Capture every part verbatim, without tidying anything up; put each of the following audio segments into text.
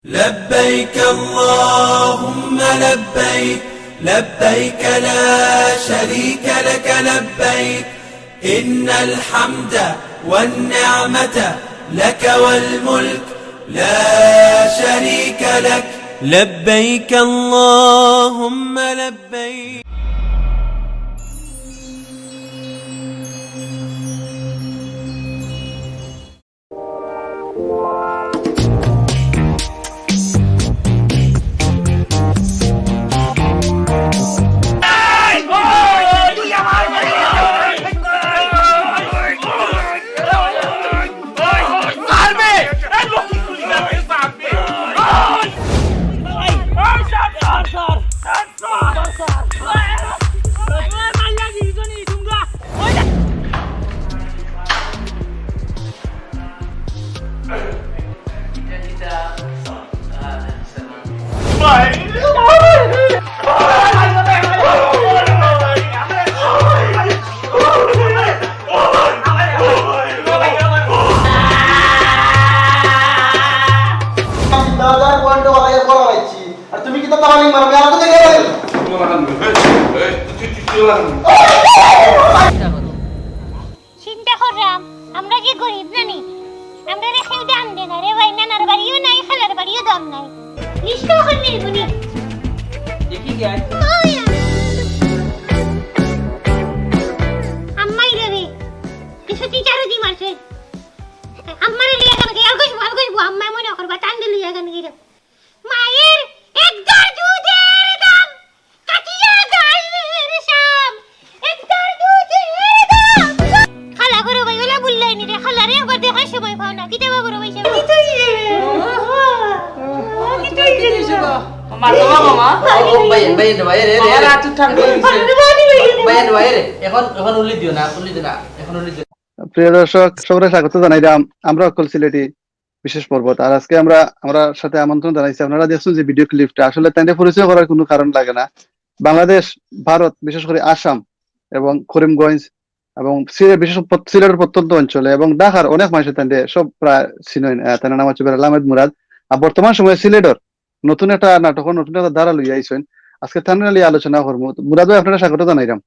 لبيك اللهم لبيك، لبيك لا شريك لك لبيك، إن الحمد والنعمة لك والملك لا شريك لك. لبيك اللهم لبيك. দাদার পয়েন্ট বাগাইয়া পড়া পাইছি। আর তুমি কিতা তাহলে মারবে? আমাকে দেখে চিন্তা করলাম, আমরা যে গরিব নানি, আমরা রে কেউ দাম দে না রে ভাই। নানার বাড়িও নাই, খালার বাড়িও দাম নাই। লিস্ট করে নিয়ে গুনি। দেখি কি আছে? আম্মাই রে রে, কিছু টিচারও দি মারছে। আম্মারে লিয়া গান গাই, আলগোশ আলগোশ আম্মায় মনে করবা টান দিল লিয়া গান গাই। মায়ের এক দাঁড় দুধের দাম কাটিয়া গাইয়ের শাম, এক দাঁড় দুধের দাম। খালা করো ভাই, ওলা বললাই নি রে, খালা রে, একবার দেখার সময় পাও না। কিতা বা বড় ভাই সাহেব? কিতাই রে? কিতাই রে? মারো না মামা। ও ভাই, ভাই, ভাই রে, রে, আমার রে। হাত উঠান করে দিছে। ভাই, ভাই রে, এখন, এখন উল্লি দিও না, উল্লি দিও না, এখন উল্লি দিও না। প্রিয় দর্শক, সবরে স্বাগত জানাইলাম আমরা হক্কল সিলেটি বিশেষ পর্বত। আর আজকে আমরা, আমরার সাথে আমন্ত্রণ জানাইছি, আপনারা দেখছেন যে ভিডিও ক্লিপটা, আসলে তাইনরে পরিচয় করার কোনো কারণ লাগে না। বাংলাদেশ, ভারত, বিশেষ করে আসাম এবং করিমগঞ্জ এবং সিলেট, বিশেষ প্রত-, সিলেটের প্রত্যন্ত অঞ্চলে এবং ঢাকার অনেক মানুষে তাইনরে সব প্রায় চিনইন। আহ, তাইনর নাম হচ্ছে বেলাল আহমেদ মুরাদ। আর বর্তমান সময়ে সিলেটর নতুন একটা নাটক, নতুন একটা ধারা লইয়া আইছইন। আজকে তাইনরে লইয়া আলোচনা করমু। তো মুরাদ ভাই, আপনারে স্বাগত জানাইলাম।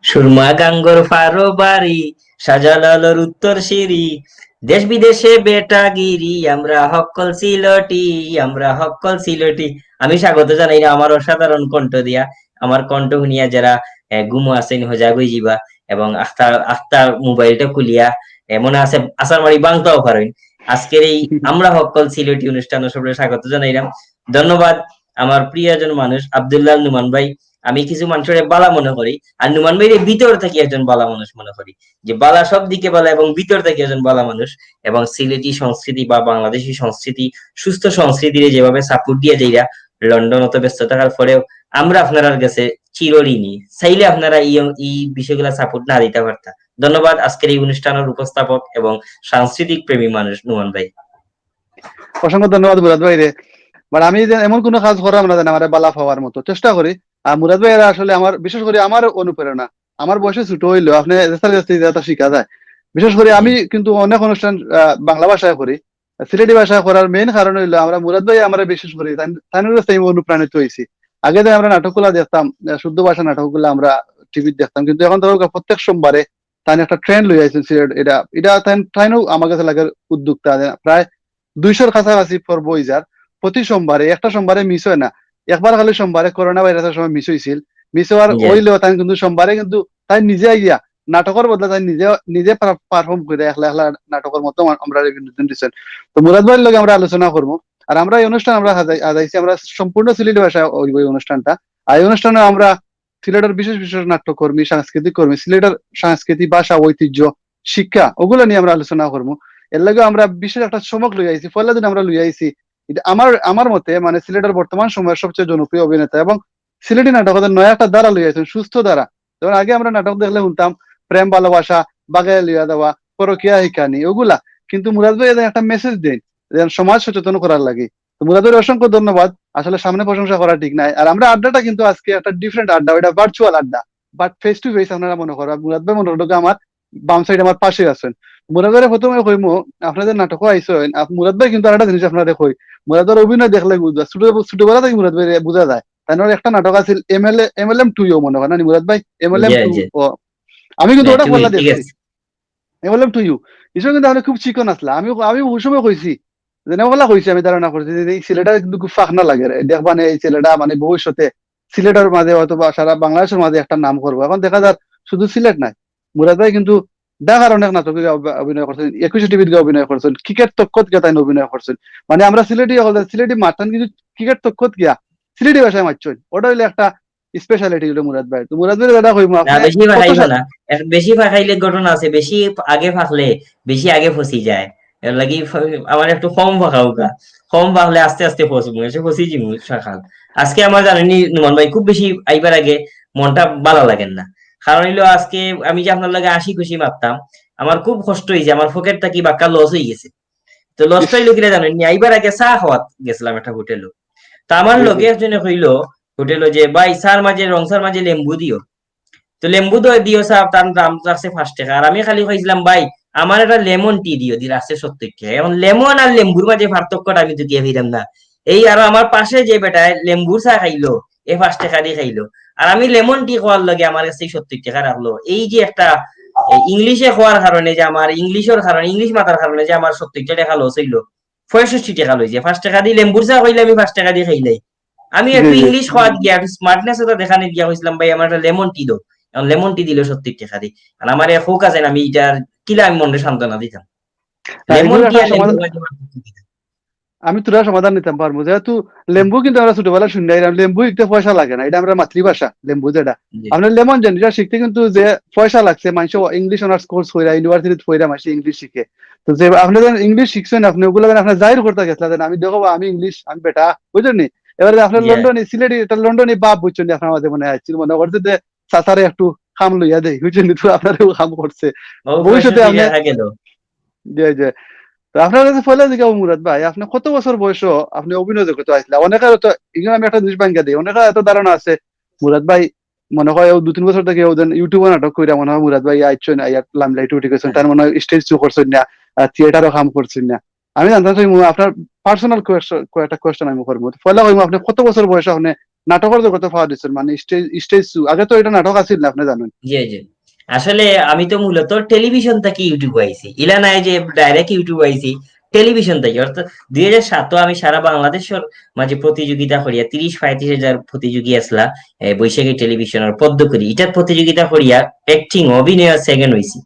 সুরমা গাঙ্গর ফারো বাড়ি, শাহজালালর উত্তর সিঁড়ি, দেশ বিদেশে বেটাগিরি, আমরা হক্কল সিলটি, আমরা হক্কল সিলটি। আমি স্বাগত জানাই না আমার অসাধারণ কণ্ঠ দিয়া, আমার কণ্ঠ শুনিয়া যারা আহ, ঘুমো আছেন হজাগ হয়ে যিবা এবং আখতা আখতা মোবাইলটা খুলিয়া এ, মনে আছে আসার মারি বাংলাও পারেন। আজকের এই আমরা হক্কল সিলটি অনুষ্ঠানে সবরে স্বাগত জানাইলাম। ধন্যবাদ আমার প্রিয় একজন মানুষ আব্দুল্লাহ নুমান ভাই। আমি কিছু মানুষরে বালা মনে করি, আর নুমান ভাইরে ভিতর থাকি একজন বালা মানুষ মনে করি, যে বালা সব দিকে বালা এবং ভিতর থাকি একজন বালা মানুষ। এবং সিলেটি সংস্কৃতি বা বাংলাদেশি সংস্কৃতি, সুস্থ সংস্কৃতিরে যেভাবে সাপোর্ট দিয়া যাইরা, লন্ডন অত ব্যস্ত থাকার পরেও আমরা আপনারার কাছে চিরঋণী। চাইলে আপনারা এই এই বিষয়গুলা সাপোর্ট না দিতা পারতা। ধন্যবাদ আজকের এই অনুষ্ঠানের উপস্থাপক এবং সাংস্কৃতিক প্রেমী মানুষ নুমান ভাই। অসংখ্য ধন্যবাদ মুরাদ ভাইরে। বাট আমি যে এমন কোনো কাজ করাম না যেন আমারে বালা পাওয়ার মতো চেষ্টা করি। আর মুরাদ ভাই এরা আসলে আমার, বিশেষ করে আমার অনুপ্রেরণা। আমার বয়সে ছোট হইলেও আপনি যেতার কাছ থেকে যেতা শিখা যায়। বিশেষ করে আমি কিন্তু অনেক অনুষ্ঠান আহ, বাংলা ভাষায় করি, সিলেটি ভাষায় করার মেইন কারণ হইলো আমরা মুরাদ ভাই আমরা বিশেষ করি তাই তাইনর কাছ থেকে অনুপ্রাণিত হইছি। আগে যে আমরা নাটকগুলা দেখতাম, আহ, শুদ্ধ ভাষা নাটকগুলা আমরা টিভিত দেখতাম, কিন্তু এখন ধরো প্রত্যেক সোমবারে তাইন একটা ট্রেন্ড লই আইছেন সিলেট। এটা এটা তাইন তাইনও আমার কাছে লাগে উদ্যোক্তা। প্রায় দুইশোর কাছাকাছি পর্ব হই যার। প্রতি সোমবারে, একটা সোমবারে মিস হয় না। একবার খালি সোমবারে করোনা ভাইরাসের সময় মিস হইছিল, মিস হওয়ার হইলেও তাই কিন্তু সোমবারে কিন্তু তাই নিজে গিয়া নাটকের বদলে তাই নিজে নিজে পারফর্ম করে একলা একলা নাটকের মতো আমরারে বিনোদন দিচ্ছেন। তো মুরাদ ভাইর লগে আমরা আলোচনা করবো। আর আমরা এই অনুষ্ঠান আমরা হাজাই- হাজাইছি আমরা সম্পূর্ণ সিলেটি ভাষায় ওই ওই অনুষ্ঠানটা। আর এই অনুষ্ঠানে আমরা সিলেটের বিশেষ বিশেষ নাট্যকর্মী, সাংস্কৃতিক কর্মী, সিলেটের সংস্কৃতি, ভাষা, ঐতিহ্য, শিক্ষা, ওগুলা নিয়ে আমরা আলোচনা করবো। এর লগে আমরা বিশেষ একটা চমক লই আইছি, পয়লা দিন আমরা লই আইছি। এটা আমার আমার মতে মানে সিলেটের বর্তমান সময়ের সবচেয়ে জনপ্রিয় অভিনেতা এবং সিলেটি নাটকের নয়া একটা ধারা লই আইছেন, সুস্থ ধারা। যেমন আগে আমরা নাটক দেখলে শুনতাম প্রেম ভালোবাসা, বাগাইয়া লইয়া দেওয়া, পরকিয়া হিকানি, ওগুলা। কিন্তু মুরাদ ভাই এদের একটা মেসেজ দেন, যেন সমাজ সচেতন করার লাগি। তো মুরাদ ভাইর অসংখ্য ধন্যবাদ। আসলে সামনে প্রশংসা করা ঠিক নাই। আর আমরা আড্ডাটা কিন্তু আজকে একটা ডিফারেন্ট আড্ডা, এটা ভার্চুয়াল আড্ডা, বাট ফেস টু ফেস আপনারা মনে করো। আর মুরাদ ভাই মনে করো আমার বাম সাইড আমার পাশে আছেন। মুরাদ ভাইরে প্রথমে কইমু, আপনারা যে নাটকো আইছইন, আপ-, মুরাদ ভাই কিন্তু আরেকটা জিনিস আপনারে কই, মুরাদ ভাইর অভিনয় দেখলে বুঝা, ছোট, ছোটবেলা থাকি মুরাদ ভাইরে বুঝা যায়। তাইন একটা নাটক আছিল এমএলএ, এমএলএম টু ইউ মনে হয় না নি মুরাদ ভাই? এমএলএম জি, টু, জি। ও, আমি কিন্তু জি, ওটা টু ইউ, পয়লা ঠিক দেখছি। আছে। MLM to you. ইসব কিন্তু আপনে খুব চিকন আছলা। আমি, আমি ওই সময় কইছি, যে নেওয়ালা কইছি, আমি ধারণা করছি যে এই ছেলেটা কিন্তু খুব ফাকনা লাগে রে। দেখবা নে এই ছেলেটা মানে ভবিষ্যতে সিলেটর মাঝে অথবা সারা বাংলাদেশর মাঝে একটা নাম করবো। এখন দেখা যার শুধু সিলেট নায়, মুরাদ ভাই কিন্তু ঢাকার অনেক নাটকে গিয়া অভ-, অভিনয় করছইন, একুশে টিভিত গিয়া অভিনয় করছইন, ক্রিকেট তক্কত গিয়া তাইন অভিনয় করছইন। মানে আমরা সিলেটি অকল সিলেটি মাতইন কিন্তু ক্রিকেট তক্কত গিয়া সিলেটি ভাষায় মাতছইন। ওটা অইলে একটা স্পেশালিটি হইলো মুরাদ ভাই। তো মুরাদ ভাই দাদা কইমু না, আপনি বেশি কত ফাঁকাইও সা- না। এক-, বেশি ফাঁকাইলে ঘটনা আছে, বেশি আগে ফাঁকলে বেশি আগে ফসি যায়। এর লাগি ফ-, আমার একটু কম ফাঁকাউক্কা, কম ফাঁকলে আস্তে আস্তে ফসমু, এসে ফসি যিমু সকাল। আজকে আমার জানেননি নোমান ভাই, খুব বেশি আইবার আগে মনটা ভালা লাগের না। কারণ অইলো আজকে আমি যে আপনার লগে হাসি খুশি মাততাম, আমার খুব কষ্ট অইছে, আমার পকেট থাকি বাক্কা লস অইগেছে। তো লস ইস। অইলো কিলা জানেননি, আইবার আগে চা খাওয়াত গেছিলাম একটা হোটেলো। তা আমার জি, জি। লগে একজনে কইলো হোটেলো যে, "ভাই, চার মাঝে, রং চার মাঝে লেম্বু দিও।" তো লেম্বু দ-, দিও সাব, তার দাম রাখছে পাঁচ টেকা। আর আমি খালি কইছিলাম, "ভাই, আমার একটা লেমন টি দিও", দি রাখছে সত্তইর টেকা। এখন লেমন আর লেম্বুর মাঝে পার্থক্যটা আমি তো গিয়া ফিরাম না। এই আর আমার পাশে যে বেটায় লেম্বুর চা খাইলো, এ পাঁচ টেকা দি খাইলো। আর আমি লেমন টি খাওয়ার লগে আমার কাছে সত্তইর টেকা রাখলো। এই যে একটা, এ, ইংলিশে খাওয়ার কারণে যে আমার, ইংলিশর কারণে, ইংলিশ মাতার কারণে যে আমার সত্তইর টেকা লস অইলো, পঁয়ষট্টি টেকা লইছে। পাঁচ টেকা দি লেম্বুর চা খাইলে আমি পাঁচ টেকা দি খাইলাই। আমি জি, একটু জি। ইংলিশ খাওয়াত গিয়া, একটু স্মার্টনেস ওটা দেখানিত গিয়া কইছিলাম, "ভাই, আমার একটা লেমন টি দাও।" এখন লেমন টি দিল সত্তইর টেকা দি। আর আমার এক হোক আছে, আমি এটা কিলা আমি মনরে সান্ত্বনা দিতাম। না, লেমন এগুলো টি একটা আর লেমন সমাধান, টি। আমি তোরা সমাধান নিতাম পারবো, যেহেতু লেম্বু কিন্তু আমরা ছোটবেলা শুনি আইলাম, লেম্বু শিখতে পয়সা লাগে না, এটা আমরা মাতৃভাষা, লেম্বু যেটা। জি। আপনার লেমন যেন, এটা শিখতে কিন্তু যে পয়সা লাগছে, মানুষ ইংলিশ অনার্স কোর্স কইরা, ইউনিভার্সিটিত পড়া মাসে ইংলিশ শিখে। তো যে আপনি যখন ইংলিশ শিখছেন, আপনি ওগুলো যখন আপনার জাহির করতে গেছিলেন, "আমি দেখো বা আমি ইংলিশ, আমি বেটা", বুঝলেন নি? এবারে আপনার জি। লন্ডনি, সিলেটি, এটা লন্ডনি ভাব বুঝছেন নি, আপনার মাঝে মনে হয়, মনে করছে যে চাচারে একটু কাম লইয়া দেই, বুঝছেন নি? তো আপনারও কাম করছে। ও, ভবিষ্যতে পঁয়ষট্টি আপনি দেখা গেল। জি, জি। তো আপনার কাছে পয়লা জিজ্ঞাসা, মুরাদ ভাই, আপনি কত বছর বয়সে আপনি অভিনয় জগতে আইছিলা? অনেকের তো, এখানে আমি একটা জিনিস ভাঙ্গা দিই, অনেকের এত ধারণা আছে, মুরাদ ভাই মনে হয় ও দু তিন বছর থেকে ওদের ইউটিউবে নাটক কইরা মনে হয় মুরাদ ভাই আইছেন, আইয়া লাইমলাইটে উঠে গেছেন, তার মনে হয় স্টেজ শো করছেন না, আহ, থিয়েটারও কাম করছেন না। আমি জানতে চাই, মু-, আপনার পার্সোনাল কোয়েশ্চন, কয়েকটা কোয়েশ্চন আমি করবো। তো পয়লা কইমু, আপনি কত বছর বয়সে আপনি নাটকের জগতে পা দিচ্ছেন, মানে স্টেজ, স্টেজ শো? আগে তো এটা নাটক আছিল না, আপনি জানেন। জি, জি। আসলে আমি তো মূলত টেলিভিশন থাকি ইউটিউব আইছি, ইলা নাই যে ডাইরেক্ট ইউটিউব আইছি, টেলিভিশন থাকি। অর্থাৎ দুই হাজার সাতও আমি সারা বাংলাদেশর মাঝে প্রতিযোগিতা করিয়া তিরিশ পঁয়ত্রিশ হাজার প্রতিযোগী আসলা, এ, বৈশাখী টেলিভিশনের পদ্ম করি, ইটার প্রতিযোগিতা করিয়া অ্যাক্টিং, অভিনয় সেকেন্ড হইছি।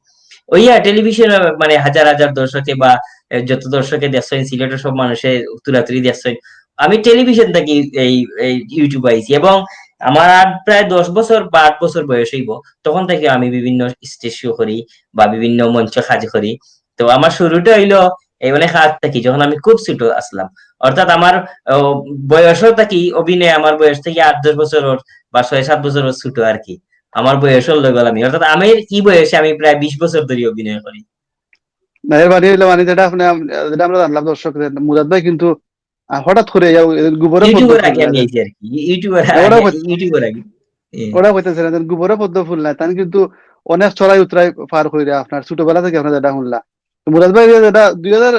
ওইয়া টেলিভিশন, মানে, হাজার হাজার দর্শকে বা, এ, যত দর্শকে দেখছেন, সিলেটের সব মানুষে তুলাতুলি দেখছেন। আমি টেলিভিশন থাকি এই, এই ইউটিউব আইছি এবং আমার আর প্রায় দশ বছর বা আট বছর বয়স হইব, তখন থেকে আমি বিভিন্ন স্টেজ শো করি বা বিভিন্ন মঞ্চ কাজ করি। তো আমার শুরুটা হইলো এই অনেক আগ থাকি, যখন আমি খুব ছোট আসলাম। অর্থাৎ আমার, ও, বয়সও থাকি অভিনয়, আমার বয়স থেকে আট দশ বছর ওর বা ছয় সাত বছর ওর ছোট আর কি। আমার বয়সও লগল আমি, অর্থাৎ আমি এই বয়সে আমি প্রায় বিশ বছর ধরে অভিনয় করি। না, এর মানে হইলো, মানে, যেটা আপনি আম-, যেটা আমরা জানলাম দর্শক, যে মুরাদ ভাই কিন্তু, আহ, হঠাৎ করে ইয়া, গোবরে পদ্ম ইউটিউবের ফুল আগে না আমি যে। আইছি আর কি, ইউটিউবের ওরা আগে, কই-, ইউটিউবের আগে। এ। ওরা কইতেছে না, যেন গোবরে পদ্ম ফুল নাই, তান কিন্তু অনেক চড়াই উতরাই পার কইরা আপনার ছোটবেলা থেকে আপনার যেটা শুনলা। তো মুরাদ ভাই যেটা দুই হাজার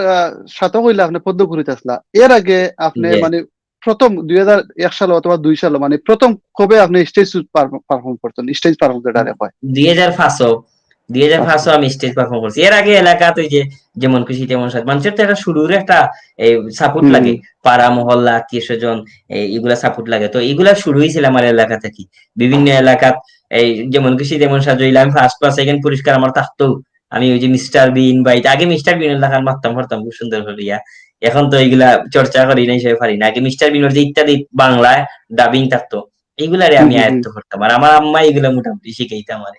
সাত কইলা আপনি পদ্ম করিত আসলা, এর আগে আপনি জি। মানে প্রথম দুই হাজার এক সাল অথবা দুই সাল, মানে প্রথম কবে আপনি স্টেজ পারফর্ম করছেন, স্টেজ পারফর্ম যেটা হয়? দুই হাজার পাঁচও, দুই হাজার পাঁচও আচ্ছা। আমি স্টেজ পারফর্ম করছি। এর আগে এলাকাত ওই যে যেমন খুশি তেমন সাজ, মানুষের তো একটা শুরুর একটা, এই, সাপোর্ট হুম। লাগে, পাড়া মহল্লা আত্মীয় স্বজন, এই, এগুলা সাপোর্ট লাগে। তো এগুলা শুরু হয়েছিল আমার এলাকা থেকে, বিভিন্ন এলাকাত। এই যেমন খুশি তেমন সাজ হইলে আমি ফার্স্ট বা সেকেন্ড পুরস্কার আমার থাকতো। আমি ওই যে মিস্টার বিন বা এটা আগে মিস্টার বিন এলাকার মারতাম পারতাম খুব সুন্দর করিয়া, এখন তো এইগুলা চর্চা করি না, হিসেবে পারি না। আগে মিস্টার বিনোর যে ইত্যাদি বাংলায় ডাবিং থাকতো, এইগুলারে আমি হুম, হুম, হুম। আয়ত্ত করতাম, আর আমার আম্মা এইগুলা মোটামুটি শিখাইতাম আমারে।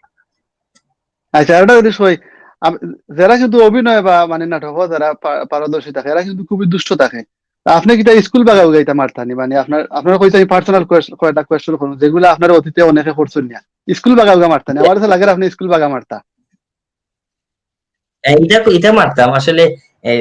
আচ্ছা, আরেকটা জিনিস কই, আম-, যারা কিন্তু অভিনয় বা মানে নাটক যারা পা-, পারদর্শী থাকে, এরা কিন্তু খুবই দুষ্ট থাকে। তা আপনি কিতা স্কুল বাগাও গাইতা মারতানি? মানে আপনার, আপনার কইতে আমি পার্সোনাল কোয়েশ-, কয়েকটা কোয়েশ্চন করুন, যেগুলো আপনার অতীতে অনেকে করছেন না। স্কুল বাগাও গা মারতানি, আমার কাছে লাগে আপনি স্কুল বাগা মারতা। এ, এটা, এটা মারতাম আসলে। এ,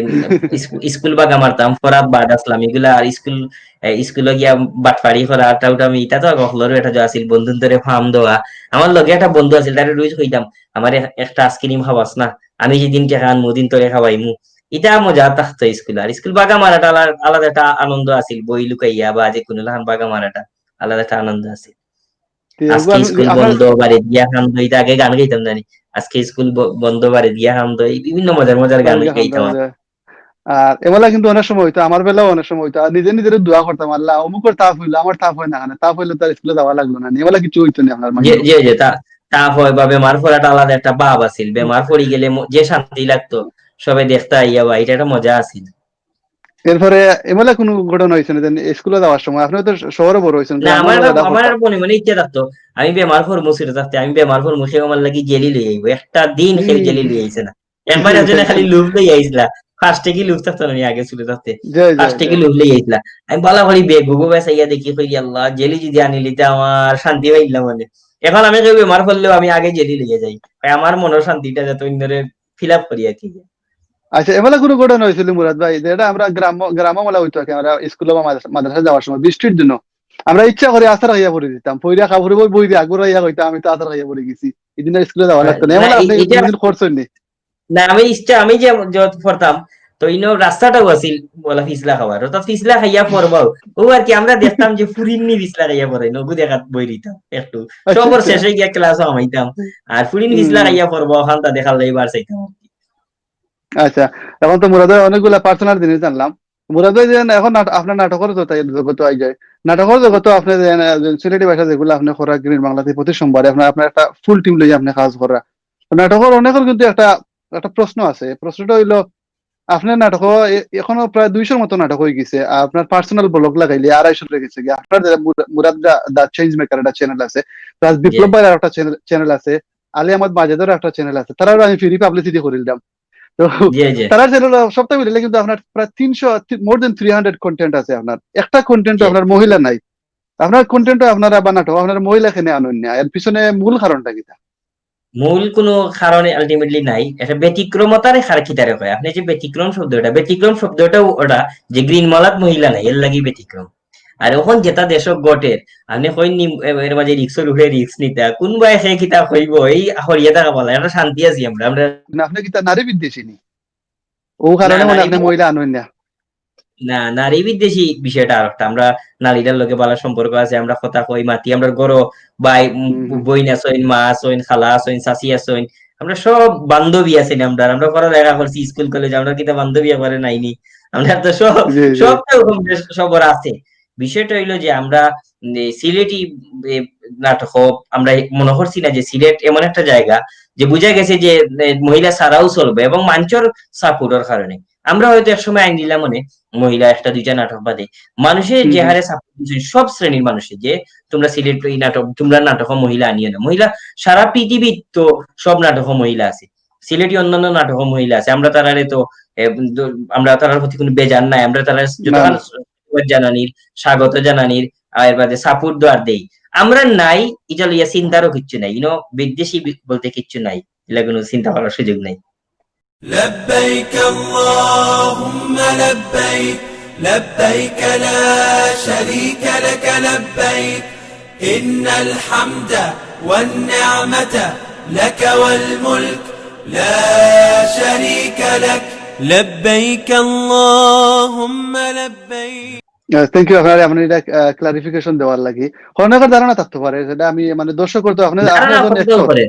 স্কু-, স্কুল বাগা মারতাম, ফরাত বাদ আসলাম, এগুলা আর স্কুল, এ, স্কুলো গিয়া বাটপারি করা, আটা উটা, আমি, ইটা তো হকলরও একটা যে আছিল, বন্ধুর ধরে ফাম দেওয়া। আমার লগে একটা বন্ধু আছিল, তারে রোজ কইতাম, "আমার এক-, একটা আইসক্রিম খাওয়াস না, আমি যেদিন টেকা আনমু, ওদিন তোরে খাওয়াইমু।" ইটা মজা থাকতো স্কুল। আর স্কুল বাগা মারাটা আলা-, আলাদা একটা আনন্দ আছিল, বই লুকাইয়া বা যে কোনো লাখান বাগা মারাটা আলাদা একটা আনন্দ আছিল। তে আজকে ওগুলো স্কুল আমরা বন্ধ, বাড়িত গিয়া কান্দো, ইটা আগে গান গাইতাম জানি। আজকে স্কুল ব-, বন্ধ, বাড়িত গিয়া কান্দো, এই বিভিন্ন মজার মজার গান গান গাইতাম গাইতাম। আমরা। আর এবেলা কিন্তু অনেক সময় হইতো, আমার বেলাও অনেক সময় হইতো, আর নিজে নিজের দোয়া করতাম, "আল্লাহ, অমুকর তাপ হইলো, আমার তাপ হয় না কেনে, তাপ হইলে তার স্কুলে যাওয়া লাগলো না, এবেলা কিছু হইতো না আপনার জি, মাঝে।" জি, জি, তা-, তাপ হয় বা বেমার পড়াটা আলাদা একটা ভাব আছিল, বেমার পড়ি গেলে ম-, যে শান্তি লাগতো, সবে দেখতা আইয়া বা, এটা একটা মজা আছিল। এরপরে এবেলা কোনো ঘটনা হইছে না, যেন স্কুলে যাওয়ার সময়, আপনি তো শ-, শহরে বড় হইছেন, না, গ্রামে আমার একটা, যাওয়া আমার করতাম। একটা মনে মনে ইচ্ছা থাকতো, আমি বেমার পড়মু ছোট থাকতে, আমি বেমার পড়মু, কেউ আমার লাগি জেলি লই আইবো। একটা দিন কেউ হুম। জেলি লই আইছে না। একবার একজনে খালি লোভ লই আইছিলা, ফার্স্টে কি লোভ থাকতো না, আমি আগে ছোট থাকতে, জি, জি, ফার্স্টে কি জি। লোভ লই আইছিলা। আমি বালা করি ব্যাগ গুগু বেসাইয়া দেখি, কই, "আল্লাহ, জেলি যদি আনিলিতে আমার শান্তি পাইলাম মানে।" এখন আমি কেউ বেমার পড়লেও আমি আগে জেলি লইয়া যাই, ভাই, আমার মনের শান্তিটা যাতে অন্যরে ফিল আপ করি আর কি। আচ্ছা, এবেলা কোনো ঘটনা হয়েছিল মুরাদ ভাই, যে এটা আমরা গ্রাম, গ্রাম আমলা হইতো আর কি, আমরা স্কুলে বা মাদ্রাসা, মাদ্রাসা যাওয়ার সময় বৃষ্টির দিনও আমরা ইচ্ছা করে আছাড় খাইয়া পড়ি দিতাম, পইরা কাপড় বই বই দিয়ে আগুন খাইয়া কইতাম, "আমি তো আছাড় খাইয়া পড়ি গেছি।" এই দিন স্কুলে যাওয়া হ্যাঁ, লাগতো না, না, এবেলা এ-, আপনি এটা কোনোদিন করছেন নি? না, আমি ইচ্ছা, আমি যে যত পড়তাম, তো ইনো রাস্তাটাও আছিল, বলা ফিসলা খাওয়ার, অর্থাৎ ফিসলা খাইয়া পড়বাও। ও আর কি, আমরা দেখতাম যে ফুরিন্নি ফিসলা খাইয়া পড়ে, নগু দেখাত বই দিতাম একটু। আচ্ছা, সবর আচ্ছা। শেষে গিয়া ক্লাসও হামাইতাম। আর ফুরিন ফিসলা হুম। খাইয়া পড়বা, ওখান তা দেখার লাগি বার চাইতাম আর কি। আচ্ছা, এখন তো মুরাদ ভাই অনেকগুলা পার্সোনাল জিনিস জানলাম। মুরাদ ভাই যে এখন নাট-, আপনার নাটকের তো তাই জগত আই যায়। নাটকের জগত আপনি যে, আহ, যে সিলেটি ভাষা যেগুলো আপনি করা গ্রিন বাংলাতে প্রতি সোমবারে আপনার, আপনার একটা ফুল টিম লইয়া আপনি কাজ করা। নাটকের অনেকের কিন্তু একটা, একটা প্রশ্ন আছে। প্রশ্নটা হইলো, আপনার নাটক এ-, এখনো প্রায় দুইশোর মতো নাটক হয়ে গেছে। আপনার পার্সোনাল ব্লগ লাগাইলে আড়াইশো হয়ে গেছে গিয়া। আপনার যারা মুরা-, মুরাদ দা, দা চেঞ্জ মেকার একটা চ্যানেল আছে, প্লাস জি। বিপ্লব ভাইয়ের একটা চ্যানেল, চ্যানেল আছে, আলী আহমদ মাজেদর একটা চ্যানেল আছে, তারারও আমি ফ্রি পাবলিসিটি করে দিলাম। তো জি, জি। তারার চ্যানেল সবটা মিলে কিন্তু আপনার প্রায় তিনশো, more than three hundred content আছে আপনার। একটা কন্টেন্ট জি। আপনার মহিলা নাই। আপনার কন্টেন্ট আপনারা বানাটো, আপনার মহিলা কেনে আনইন না, এর পিছনে মূল কারণটা কিতা? মূল কোনো কারণে আলটিমেটলি নাই। একটা ব্যতিক্রমতারে কার কিতারে কয়? আপনি যে ব্যতিক্রম শব্দটা, ব্যতিক্রম শব্দটাও ওটা যে গ্রিন মালাত মহিলা নাই, এর লাগি ব্যতিক্রম। আর এখন যেটা দেশো ঘটের, আপনি কইন নি, এ-, এর মাঝে রিক্সর উপরে রিক্স নিতা, কোন বায় সে কিতা কইব, এই হরিয়া থাকা বলা, একটা শান্তি আছি আমরা, আমরা না, আপনি কিতা নারী বিদ্বেষী নি? ও না, কারণে মানে নারী আপনি বি-, মহিলা আনইন না? না, নারী বিদ্বেষী বিষয়টা আর একটা। আমরা নারীরার লগে ভালা সম্পর্ক আছে, আমরা কথা কই, মাতি, আমরা ঘরো ভাই, উম, হুম, হুম। বইন আছইন, মা আছইন, খালা আছইন, চাচি আছইন, আমরা সব বান্ধবী আছইন। আমরা, আমরা পড়ালেখা করছি স্কুল কলেজ, আমরা কিতা বান্ধবী একবারে নাইনি? আমরা তো সব, জি, জি। সব তো ওরকম বেশ সবর আছে। বিষয়টা হইলো যে আমরা, উম, এই সিলেটি, এ, নাটক, আমরা মনে করছি না যে সিলেট এমন একটা জায়গা যে বুঝা গেছে যে, এ, মহিলা ছাড়াও চলবে এবং মানষর সাপোর্টর কারণে। আমরা হয়তো একসময় আইন দিলাম মানে মহিলা একটা দুইটা নাটক বাদে মানুষের হুম, যে হুম। হারে সাপোর্ট দিছে সব শ্রেণীর মানুষে যে তোমরা সিলেট এই নাটক, তোমরা নাটক মহিলা আনিও না। মহিলা সারা পৃথিবীর তো সব নাটক মহিলা আছে, সিলেটি অন্যান্য নাটক মহিলা আছে। আমরা তারারে তো, এ, দ-, আমরা তারার প্রতি কোনো বেজার নাই। আমরা তারা না, যতক্ষণ না। ধন্যবাদ জানানির, স্বাগত জানানির, আর এর বাদে সাপোর্ট দেওয়ার দেই। আমরা নাই, এটা লইয়া চিন্তারও কিচ্ছু নাই। ইনো বিদ্বেষী বি-, বলতে কিচ্ছু নাই, এটা কোনো চিন্তা করার সুযোগ নাই। لبيك اللهم لبيك، لبيك لا شريك لك لبيك، إن الحمد والنعمة لك والملك لا شريك لك، لبيك اللهم لبيك. আহ, থ্যাংক ইউ আপনারে, আপনার এটা, আহ, ক্লারিফিকেশন দেওয়ার লাগি। অনেকের ধারণা থাকতে পারে, যেটা আমি, মানে, দর্শক করতে আপনার, ধারণা আপনার জন্য থাকতেও একশো। পারে।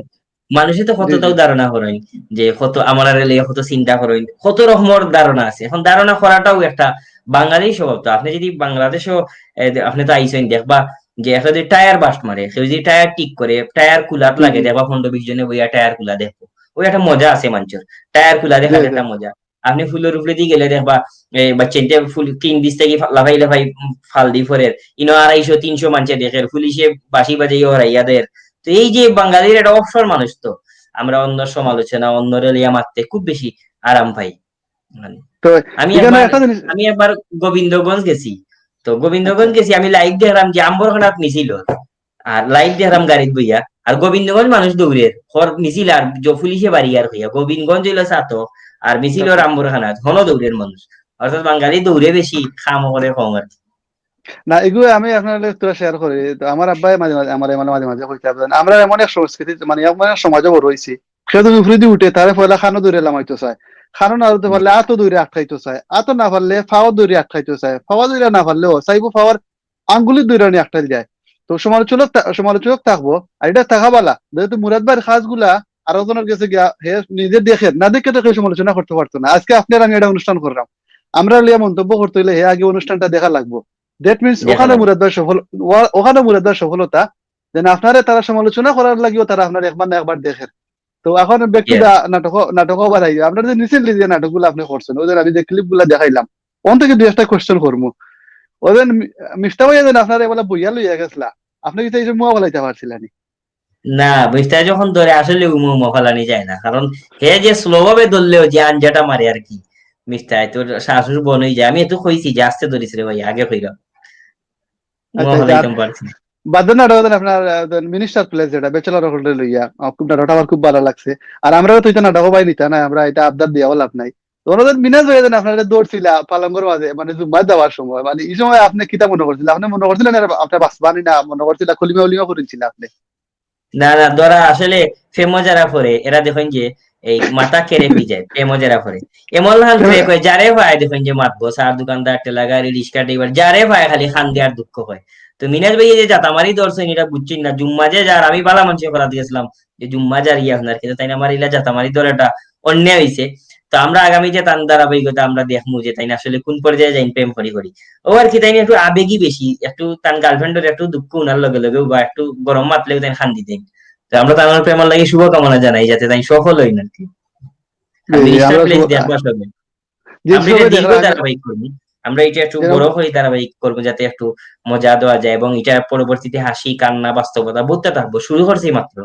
মানুষে তো জি, কতটাও জি। ধারণা করেন যে কত আমার আর এলাকা কত চিন্তা করেন, কত রকমের ধারণা আছে। এখন ধারণা করাটাও একটা বাঙালি স্বভাব। তো আপনি যদি বাংলাদেশও, এ, আপনি তো আইসেন, দেখবা যে একটা যদি টায়ার বাস্ট মারে, কেউ যদি টায়ার ঠিক করে, টায়ার কুলাত হুম, লাগে, হুম। দেখবা পনেরো বিশ জনে বইয়া টায়ার কুলা দেখবো। ওই একটা মজা আছে মানুষের, টায়ার কুলা জি, দেখার জি। একটা মজা। আপনি ফুলের উপরেদি গেলে দেখবা, এ, বাচ্চাইন্তে ফুল তিন বিশ থাকি ফা-, লাফাই লাফাই, উম, ফাল দি ফরের। ইনো আড়াইশো তিনশো মানষে দেখের, পুলিশে বাঁশি বাজাইয়া হরাইয়া দের। তো এই যে বাঙালির একটা অবসর মানুষ তো, আমরা অন্যর সমালোচনা, অন্যরে লইয়া মাততে খুব বেশি আরাম পাই। মানে, তো আমি এখানে একবার, একটা জিনিস আমি একবার গোবিন্দগঞ্জ গেছি। তো গোবিন্দগঞ্জ আচ্ছা। গেছি, আমি লাইভ দেখলাম যে আম্বরখানাত মিছিল। আর লাইভ দেখলাম গাড়িত বইয়া, আর গোবিন্দগঞ্জ মানুষ দৌড়ের, খর মিছিল আর জ-, পুলিশে বাড়ি আর হইয়া, গোবিন্দগঞ্জ হইলো ছাতক, আর মিছিল ওর আম্বরখানাত, হনো দৌড়ের মানুষ। অর্থাৎ বাঙালি দৌড়ে বেশি, কামও করে কম আর কি। না, এগুলো আমি আপনার লগে তোরা শেয়ার করি। তো আমার আব্বাই মাঝে মাঝে, আমার মানে মাঝে মাঝে কইতা, "আমরা এমন এক সংস্কৃতি, মানে এমন এক সমাজে বড় হইছি, কেউ যদি উপরেদি উঠে, তারে পয়লা কানো ধরে লামাইতো চায়, কানো না ধরতে পারলে আতো ধরে আটকাইতো চায়, আতো না পারলে পাও ধরে আটকাইতো চায়, পাও ধরে না পারলেও চাইবো পাওয়ার আঙ্গুলি ধরে নি আটকাইল যায়।" তো সমালোচক থা-, সমালোচক থাকবো, আর এটা থাকা বালা, যেহেতু মুরাদ ভাইয়ের কাজগুলা আরো জনের গেছে গিয়া হে নিজে দেখের, না দেখে তো কেউ সমালোচনা করতে পারতো না। আজকে আপনার আমি এটা অনুষ্ঠান করলাম, আমরা লিয়া মন্তব্য করতে হইলে হে আগে অনুষ্ঠানটা দেখা লাগবো। দ্যাট মিনস দেখা ওখানে লাগবো। মুরাদ ভাই সফল, ওয়া-, ওখানে মুরাদ ভাই সফলতা, দেন আপনারে তারা সমালোচনা করার লাগিও তারা আপনার একবার না একবার দেখের। তো এখন ব্যাক টু দা নাটক, নাটক আবার আইবে। আপনার যে রিসেন্টলি যে নাটকগুলো আপনি করছেন, ওই যে আমি যে ক্লিপ গুলা দেখাইলাম, ওন থেকে দুই একটা কোয়েশ্চেন করমু। ওই যে মি-, মিফতা ভাই যেন আপনার এবার বইয়া লইয়া গেছলা, আপনি কিন্তু এই যে মুয়া বলাইতে পারছিলেন। না, মিফতা যখন ধরে আসলে উমু উমু ফালানি যায় না, কারণ হে যে স্লো ভাবে ধরলেও যে আঞ্জাটা মারে আর কি, মিফতা তোর শাশুর বোন হয়ে যায়। আমি এত কইছি যে আস্তে ধরিস রে ভাই, আগে কইলাম। আচ্ছা, আচ্ছা, আর ফালাইতাম পারছি না। বাদ দেন, আর ওদের আপনার, আহ, ওদের মিনিস্টার প্লেস যেটা ব্যাচেলর হলে লইয়া, আমার খুব নাটকটা আমার খুব ভালো লাগছে। আর আমরা তো এটা নাটক ভাই নিতা না, আমরা এটা আবদার দিয়াও লাভ নাই। তো ওনাদের মিনাজ ভাই যেন আপনারা দৌড়ছিলা পালঙ্গর মাঝে, মানে জুম্মা দেওয়ার সময়, মানে এই সময় আপনি কিতা মনে করছিলেন? আপনি মনে করছিলেন এরা আপনার বাসবানি না, মনে করছিলেন কলিমা উলিমা পড়েছিল আপনি? না, না, ধরা আসলে প্রেমো যারা পড়ে, এরা দেখেন যে এই মাথা কেড়ে পিজায়, প্রেমো যারা পড়ে। এমন হাল ট্রেক হয়, যারে পায় দেখেন যে মাতবো, সার দোকানদার, ঠেলা গাড়ি, রিক্সা ড্রাইভার, যারে পায় খালি কান্দে আর দুঃখ হয়। তো মিনাজ ভাই এই যে জাতামারি ধরছেন, এটা বুঝছেন না। জুম্মা যে যার, আমি বালা মানুষে করাত গেছিলাম যে জুম্মা যার ইয়ে আপনার, কিন্তু তাই না আমার ইলা জাতামারি ধরে এটা অন্যায় হইছে। তো আমরা আগামী যে তান ধারাবাহিকতা আমরা দেখমু যে তাই না আসলে কোন পর্যায়ে যাইন প্রেম করি করি। ও আর কি, তাই না একটু আবেগী বেশি, একটু তান গার্লফ্রেন্ডের একটু দুঃখ উনার লগে লগে বা একটু গরম মাতলেও তাই কান্দি দেন। তো আমরা তার প্রেমের লাগি শুভকামনা জানাই যাতে তাই সফল হইন আর কি। আর জি, জি, মিনিস্টার আমরা প্লেস শুভ-, দেখবো আসলে। জি, আমরা এটা সবাই দীর্ঘ দেখলাম। ধারাবাহিক করবো। আমরা এটা একটু যেরকম বড় করে ধারাবাহিক করবো যাতে একটু মজা দেওয়া যায় এবং এটা পরবর্তীতে হাসি, কান্না, বাস্তবতা বুঝতে থাকবো। শুরু করছি মাত্র।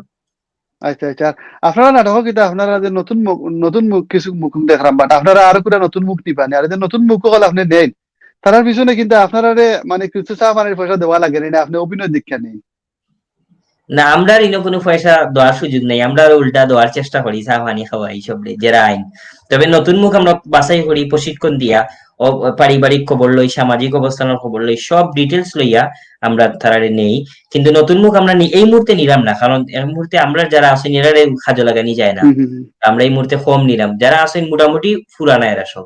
আচ্ছা, আচ্ছা। আর আপনারা নাটক কিতা, আপনারা যে নতুন মুখ, নতুন মুখ, কিছু মুখ দেখলাম, but আপনারা আরো পুরা নতুন মুখ নিবানি। আর এই যে নতুন মুখ হল আপনি নেন, তারার পিছনে কিন্তু আপনারা মানে কিছু চা পানির পয়সা দেওয়া লাগে না, আপনি অভিনয় দীক্ষা নেই। না, আমরা ইনো কোনো পয়সা দেওয়ার সুযোগ নেই, আমরা আরো উল্টা দেওয়ার চেষ্টা করি, চা পানি খাওয়া এইসব রে, যারা আইন। তবে নতুন মুখ আমরা বাছাই করি প্রশিক্ষণ দিয়া, ও, পারিবারিক খবর লই, সামাজিক অবস্থানের খবর লই, সব ডিটেলস লইয়া আমরা তারারে নেই। কিন্তু নতুন মুখ আমরা নি-, এই মুহূর্তে নিলাম না, কারণ এই মুহূর্তে আমরা যারা আছেন এরারে কাজে লাগানি যায় না। হুম, হুম, হুম। আমরা এই মুহূর্তে কম নিলাম, যারা আছেন মোটামুটি পুরানা এরা সব।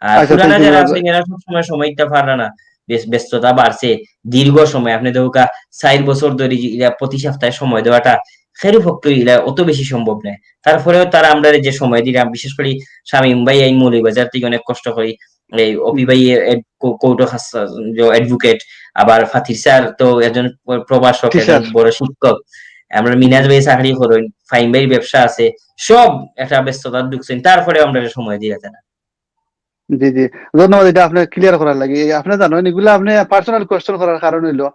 আর আচ্ছা, পুরানা thank you, যারা brother। আছেন এরা সবসময় সময় দিতে পাররা না, বেশ ব্যস্ততা বাড়ছে। দীর্ঘ সময়, আপনি দেখুকা, চার বছর ধরে যে এরা প্রতি সপ্তাহে সময় দেওয়াটা খেরু পক্ষে এরা অত বেশি সম্ভব নয়। তারপরেও তারা আমরা যে সময় দিলাম, বিশেষ করে শামীম ভাই এই মৌলভীবাজার থেকে অনেক কষ্ট করি, এই অপি ভাই এ-, এড-, কো-, কোর্ট খাস-, যে অ্যাডভোকেট, আবার ফাতির স্যার তো একজন প্র-, প্রভাষক, জি, একজন স্যার। বড় শিক্ষক, আমরা মিনাজ ভাই চাকরি করেন, ফাহিম ভাইয়ের ব্যবসা আছে, সব একটা ব্যস্ততা ঢুকছেন, তারপরে আমরা সময় দিয়ে যান। জি, জি, ধন্যবাদ, এটা আপনি ক্লিয়ার করার লাগি। এই আপনি জানেন, এগুলো আপনি পার্সোনাল কোয়েশ্চেন করার কারণ হইলো,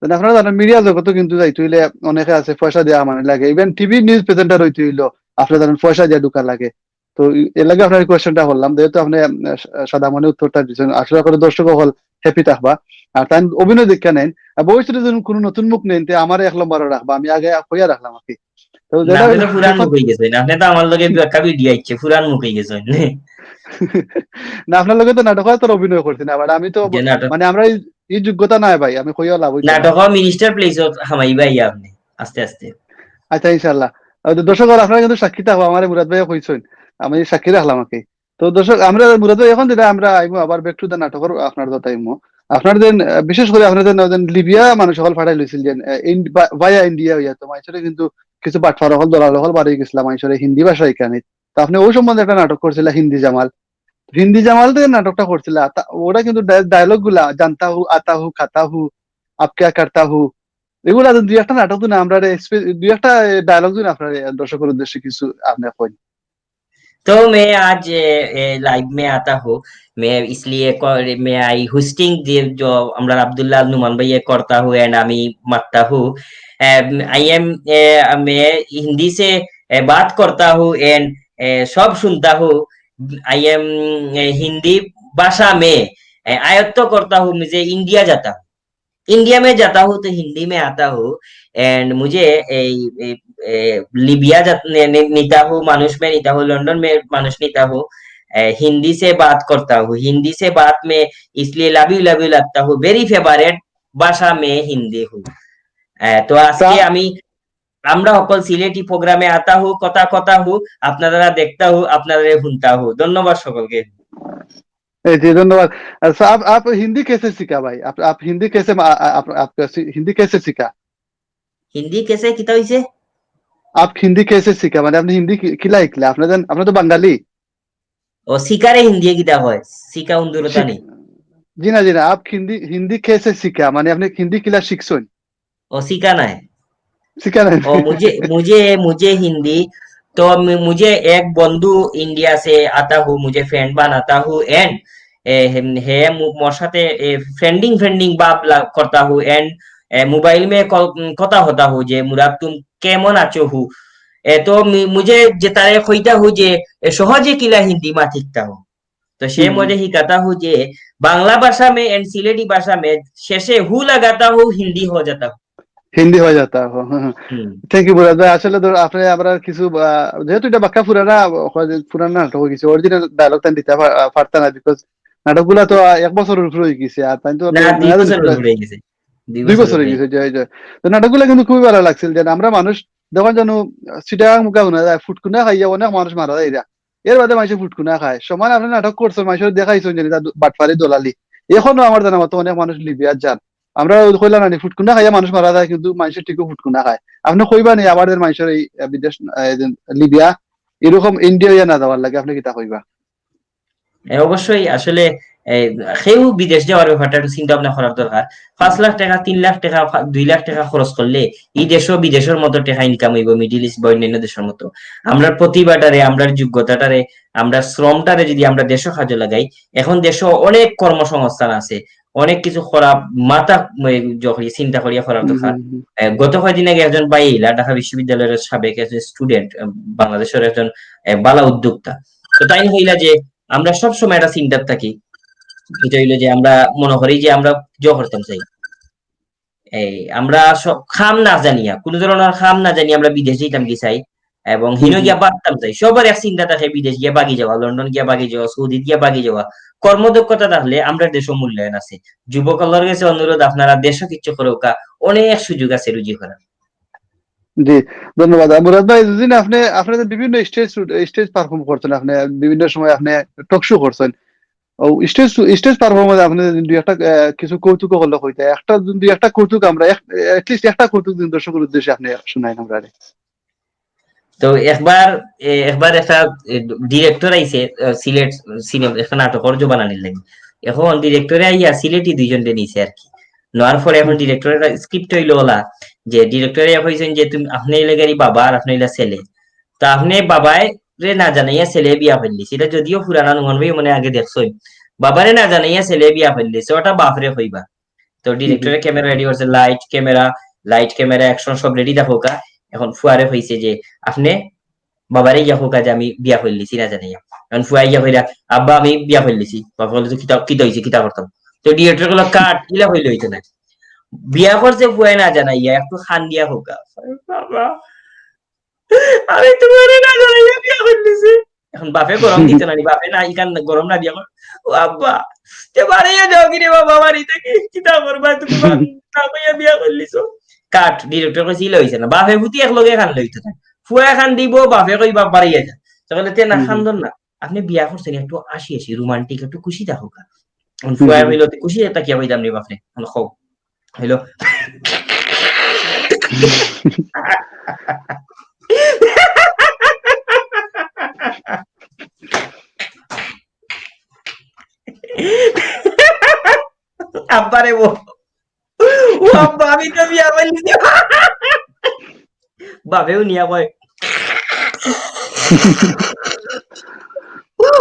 মানে, আপনারা জানেন, মিডিয়া জগতে কিন্তু যাইতে হইলে অনেকে আছে পয়সা দেওয়া মানে লাগে, ইভেন টিভি নিউজ প্রেজেন্টার হইতে হইলো আপনারা জানেন পয়সা দিয়ে ঢুকা লাগে। তো এর লাগি আপনার কোয়েশ্চেনটা করলাম, যেহেতু আপনি, আহ, সা-, সাদা মনে উত্তরটা দিচ্ছেন, আশা করি দর্শক হল হ্যাপি থাকবা। আর তাই অভিনয় দীক্ষা নেন, আর ভবিষ্যতে যদি কোনো নতুন মুখ নেন, তে আমার এক নম্বরে রাখবা, আমি আগে কইয়া রাখলাম আর কি। তো না, যেটা আপনি তো পুরান মুখ হয়ে গেছেন, আপনি তো আমার লগে একটা ভিডিও আইছে, পুরান মুখ হয়ে গেছেন। না, আপনার লগে তো নাটক হয়, তোর অভিনয় করছি না, but আমি তো যে নাটক মানে আমরা এই, এই যোগ্যতা নাই ভাই, আমি কইয়া লাভ হইতো না। নাটক মিনিস্টার প্লেস হামাই ভাই আপনি আস্তে আস্তে। আচ্ছা, ইনশাআল্লাহ। আর দর্শক হল, আপনারা কিন্তু সাক্ষী থাকবো, আমার মুরাদ ভাইও কইছেন, আমি সাক্ষী রাখলাম আর কি। তো দর্শক, আমরা মুরাদ ভাই এখন যেটা আমরা আইমু আবার ব্যাক টু দা নাটকর আপনার কথা আইমু। আপনার যেন, আহ, বিশেষ করে আপনার যেন, যেন লিবিয়া মানুষ সকল ফাটাই লইছিল যেন, আহ, ইন-, বা-, ভাইয়া ইন্ডিয়া হইয়া তো মানুষের কিন্তু কিছু বাটফার হল, দলাল হল বাড়ি গেছিলাম মানুষের হিন্দি ভাষা এখানে। তো আপনি ওই সম্বন্ধে একটা নাটক করছিলা হিন্দি জামাল। হিন্দি জামাল তো নাটকটা করছিলা, তা-, ওটা কিন্তু ডায়-, ডায়লগ গুলা, "জানতা হু, আতা হু, খাতা হু, আপ ক্যা করতা হু", এগুলা তো দুই একটা নাটক দিন আমরা রে এক্সপে-, দুই একটা ডায়লগ দিন আপনার দর্শকের উদ্দেশ্যে কিছু আপনি কই। तो मैं आज, ए, ए, लाइव में आता हूँ। मैं इसलिए क-, मैं आई होस्टिंग दे जो हमरा আব্দুল্লাহ নুমান ভাইয়া करता हूँ and আমি মাততা হু। এম, I am, ए, मैं हिंदी से, ए, बात करता हूँ and, ए, सब सुनता हूँ। I am, ए, हिंदी भाषा में, ए, आयत्त करता हूँ, मुझे इंडिया जाता हूँ। इंडिया में जाता हूँ तो हिंदी में आता हूँ and मुझे ए, ए, ए, लिबिया जात-, ने-, ने-, निता हूँ, मानुष में निता हूँ, लंदन में मानुष निता हूँ, ए, हिंदी से बात करता हूँ, हिंदी से बात में इसलिए love you, love you लगता हूँ, very favorite भाषा में हिंदी हूँ। এ, তো আজকে তা- আমি, আমরা সকল সিলেটি প্রোগ্রামে আতা হু, কথা কথা হু, আপনারা দেখতা হু, আপনারা হুনতা হু। ধন্যবাদ সকলকে। ए, जी, धन्यवाद। अच्छा, आप, आप हिंदी कैसे सीखा भाई? आप, आप हिंदी कैसे, आ, आ, आप, आप कैसे, हिंदी कैसे सीखा? হিন্দি কেসে কিতা হইছে? आप हिंदी कैसे सीखा? মানে আপনি হিন্দি কি-, কিলা শিখলে? আপনার জান-, আপনার তো বাঙালি। ও, শিকারে হিন্দি কিতা হয়? শিকা উন্দুরতা নেই। শিক-, জি না, জি না, आप हिंदी, हिंदी कैसे सीखा? মানে আপনি হিন্দি কিলা শিখছেন? ও, শিকা নাই। শিকা নাই। ओ, मुझे, मुझे, मुझे हिंदी, तो मु-, मुझे एक बंधु इंडिया से आता हूँ, मुझे फ्रेंड बनाता हूँ, and, ए, हे, हे, मु-, मोर साथे, ए, फ्रेंडिंग, फ्रेंडिंग बात ला-, करता हूँ, and, ए, मोबाइल में कॉल, उम, কথা হতা হু যে, "মুরাদ, তুমি কেমন আছো হু?" এ, তো মি-, মুঝে যে তারে কইতা হু যে, এ, সহজে কিলা হিন্দি মাত শিখতা হু। তো সে হুম। মুঝে হিকাতা হু যে, বাংলা ভাষা মে and সিলেটি ভাষা মে শেষে হু লাগাতা হু, হিন্দি হো যাতা হু। হিন্দি হয়ে যাতা হো, হ্যাঁ, হ্যাঁ। হুম। Thank you, মুরাদ ভাই। আসলে ধর, আপনি আমরা কিছু, আহ, যেহেতু এটা বাক্কা পুরানা, পুরানা নাটক হয়ে গেছে, অরিজিনাল ডায়লগ তাই দিতে পা-, আহ, পারতা না, because নাটকগুলা তো, আহ, এক বছরের উপরে হয়ে গেছে, আর তাই তো না, দুই নয়া বছরের উপরে হয়ে গেছে। দুই দুই বছর বছর হয়ে হয়ে গেছে, জয়, জয়। তো নাটকগুলা কিন্তু খুবই ভালো লাগছিল, যে আমরা মানুষ, যখন যেন, আহ, চিটাগাং মুখা শোনা যায়, ফুটকুনা খাইয়া অনেক মানুষ মারা যায় এরা। এর বাদে মানুষে ফুটকুনা খায়। সমান আপনি নাটক করছেন, মানুষের দেখাইছেন যে এটা দু-, বাটপারি দলালি। এখনো আমার জানা মতো অনেক মানুষ লিবিয়াত যান। আমরা ওই কইলা না নি, ফুটকুনা খাইয়া মানুষ মারা যায়, কিন্তু মানুষের ঠিকও ফুটকুনা খায়। আপনি কইবা নি আবার যে মানুষের এই, আহ, বিদেশ, আহ, এই যে লিবিয়া, এরকম ইন্ডিয়া ইয়া না যাওয়ার লাগে, আপনি কিতা কইবা? এ, অবশ্যই আসলে, এ, কেউ বিদেশ যাওয়ার ব্যাপারটা একটু চিন্তা ভাবনা করার দরকার। পাঁচ লাখ টাকা, তিন লাখ টাকা, ফা-, দুই লাখ টাকা খরচ করলে এই দেশও বিদেশের মতো টাকা ইনকাম হইব, মিডল ইস্ট বা অন্যান্য দেশের মতো। আমরা প্রতিভাটারে, আমরা যোগ্যতাটারে, আমরা শ্রমটারে যদি আমরা দেশও কাজে লাগাই, এখন দেশও অনেক কর্মসংস্থান আছে, অনেক কিছু করা, মাথা, এ, যখন চিন্তা করিয়া করার হুম, দরকার। হুম, হুম। এ, গত কয়েকদিন আগে একজন ভাই ইলা ঢাকা বিশ্ববিদ্যালয়ের সাবেক একজন স্টুডেন্ট, এ, বাংলাদেশের একজন, এ, বালা উদ্যোক্তা। তো তাই হইলা যে আমরা সব সময় একটা চিন্তাত থাকি, এটা হইলো যে আমরা মনে করি যে আমরা জো করতাম চাই। এই আমরা সব কাম না জানিয়া, কোনো ধরনের কাম না জানিয়া আমরা বিদেশ যাইতাম কি চাই, এবং হিনো হুম, হুম। গিয়া বাগতাম চাই। সবার এক চিন্তা থাকে বিদেশ গিয়া বাগি যাওয়া, লন্ডন গিয়া বাগি যাওয়া, সৌদিত গিয়া বাগি যাওয়া। কর্মদক্ষতা থাকলে আমরা দেশও মূল্যায়ন আছে। যুবকলর গেছে অনুরোধ, আপনারা দেশও কিচ্ছু করউক্কা, অনেক সুযোগ আছে রুজি করার। জি, ধন্যবাদ। আর মুরাদ ভাই, যদি না আপনি, আপনি তো বিভিন্ন স্টেজ, স্টেজ পারফর্ম করছেন, আপনি বিভিন্ন সময় আপনি টক শো করছেন। ও স্টেজ, স্টেজ পারফর্মেন্স আপনি যদি দুই একটা, আহ, কিছু কৌতুক করলে কইতা, একটা, দুই একটা কৌতুক আমরা এক-, at least একটা কৌতুক যদি দর্শকের উদ্দেশ্যে আপনি শুনাইন আমরারে। তো একবার, এ, একবার একটা, এ, ডিরেক্টর আইছে, আহ, সিলেট সিনেমা একটা নাটকর জো বানানির লাগি। এখন ডিরেক্টরে আইয়া সিলেটি দুইজনরে নিছে আর কি। নেওয়ার পরে এখন হুম। ডিরেক্টরের স্ক্রিপ্ট হইলো ওলা, যে ডিরেক্টরে কইছেন যে, "তুমি, আপনি হইলে গেরি বাবা আর আপনি হইলে ছেলে।" তা আপনি বাবায় রে না জানাইয়া ছেলে বিয়া করলিছে, এটা যদিও পুরানা, নুমান ভাই মনে আগে দেখছই, বাবারে না জানাইয়া ছেলে বিয়া করলিছে, ওটা বাপরে কইবা। তো হুম, হুম। ডিরেক্টরে ক্যামেরা রেডি করছে, light, camera, light, camera, action সব রেডি থাকউক্কা। এখন ফুয়ারে কইছে যে, "আপনি বাবারে গিয়া কউক্কা যে আমি বিয়া করলিছি না জানাইয়া।" এখন ফুয়া গিয়া কইরা, "আব্বা, আমি বিয়া করলিছি।" বাবা বলে, "তো কিতা, কিতা হইছে, কিতা করতাম?" তো ডিরেক্টর বলে, "কাট, ইলা কইলে হইতো না।" বিয়া করছে ফুয়ায় না জানাইয়া, একটু কান দিয়া কউক্কা, "বাবা, আমি তোমারে না জানাইয়া বিয়া করলিছি।" এখন বাপে গরম দিত না নি, বাপে না, ইখান গরম না দিয়া কয়, "ও আব্বা, তে বাড়াইয়া যাও কি রে বাবা, বাড়ি থাকি কিতা করবা, তুমি বাপ না কইয়া বিয়া করলিছো।" কাট, ডিরেক্টর কইছে, "ইলা হইছে না।" বাপে ফুতি এক লগে কান লইতে থাকে। ফুয়া কান দিব, বাপে কই, "বাপ বাড়াইয়া যা।" তখন তে না, হুম, হুম। কান্দন না। আপনি বিয়া করছেন, একটু আসি আসি, রোমান্টিক, একটু খুশি থাকউক্কা। এখন হুম, ফুয়া হুম। কইলো, "তে খুশি থাকি কইতাম নি বাপরে।" এখন কও। হইলো। আব্বারে বল। ও আব্বা, আমি তো বিয়া করলিছি। বাপেও নিয়া কয়,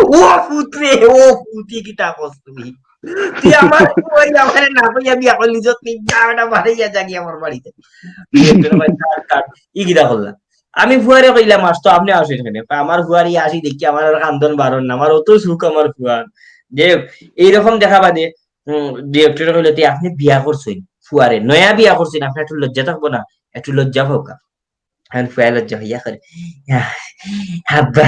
"ও পুত্রে, ও পুতি, কিতা কস তুমি? তুই আমার, ওই আমারে না কইয়া বিয়া করলিছস, তুই যা বেটা, বাড়াইয়া যা গিয়া আমার বাড়িতে।" বিয়ে করে ভাই, কাট, কাট, ই কিতা করলা? আমি ফুয়ারে কইলাম, "আস তো, আপনি আসেন এখানে।" কয়, "আমার ফুয়ার ই আসি দেখি, আমার আর কান্দন বারণ না, আমার অত সুখ আমার ফুয়ার।" যে এইরকম দেখা বাদে, উম, ডিরেক্টরে কইলো, "তে আপনি বিয়া করছেন, ফুয়ারে, নয়া বিয়া করছেন, আপনার একটু লজ্জা থাকবো না? একটু লজ্জা হোক।" আর ফুয়ায় লজ্জা পাইয়া কয়, "আব্বা,